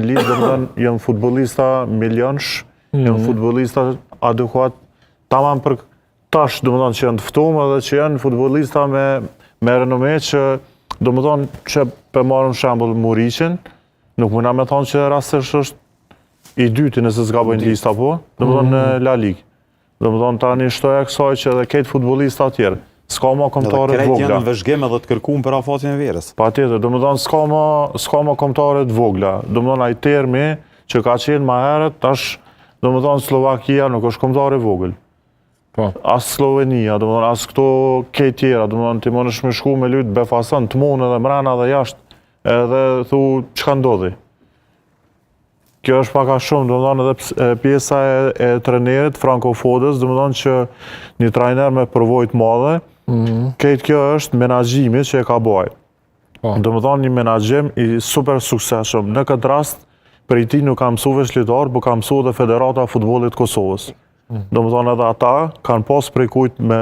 në listë, domethënë, janë futbollista milionsh, janë futbollista adekuat, tamam për tash, domethënë, që janë të ftumë edhe që janë futbollista me, me renome që, domethënë, që pe marrëm shembull Muriqin, nuk muna me thonë që rastësisht është i dyti nëse s'gabojnë lista, po, domethënë në La Ligë. Domethënë tani shtoja kësaj që edhe krejt futbollista tjerë, s'ka ma Edhe kombëtare të krejt vogla. janë në vëzhgim edhe të kërkuar për afatin e verës. Pa tjetër, do më thonë, s'ka ma, s'ka ma kombëtare të vogla. Do më thonë, ai termi që ka qenë ma herët, tash, do më thonë, Slovakia nuk është kombëtare e vogël. Po. As Slovenia, do më thonë, as këto kejt tjera, do më thonë, ti mundesh me shku me lujt befason, të mund edhe mrena dhe jashtë, edhe thu, çka ndodhi? Kjo është pak a shumë, do më thonë, edhe ps- e, pjesa e, e trenerit, Franco Fodës, do më thonë që një trajner me përvojë të madhe, Krejt kjo është menaxhimi që e ka baj. Po. Do më thonë një menaxhim i super suksesshëm. Në këtë rast, prej ti nuk ka mësu veç lojtar, po ka mësu edhe Federata e Futbollit të Kosovës. Do më thonë edhe ata kanë pas prej kujt me.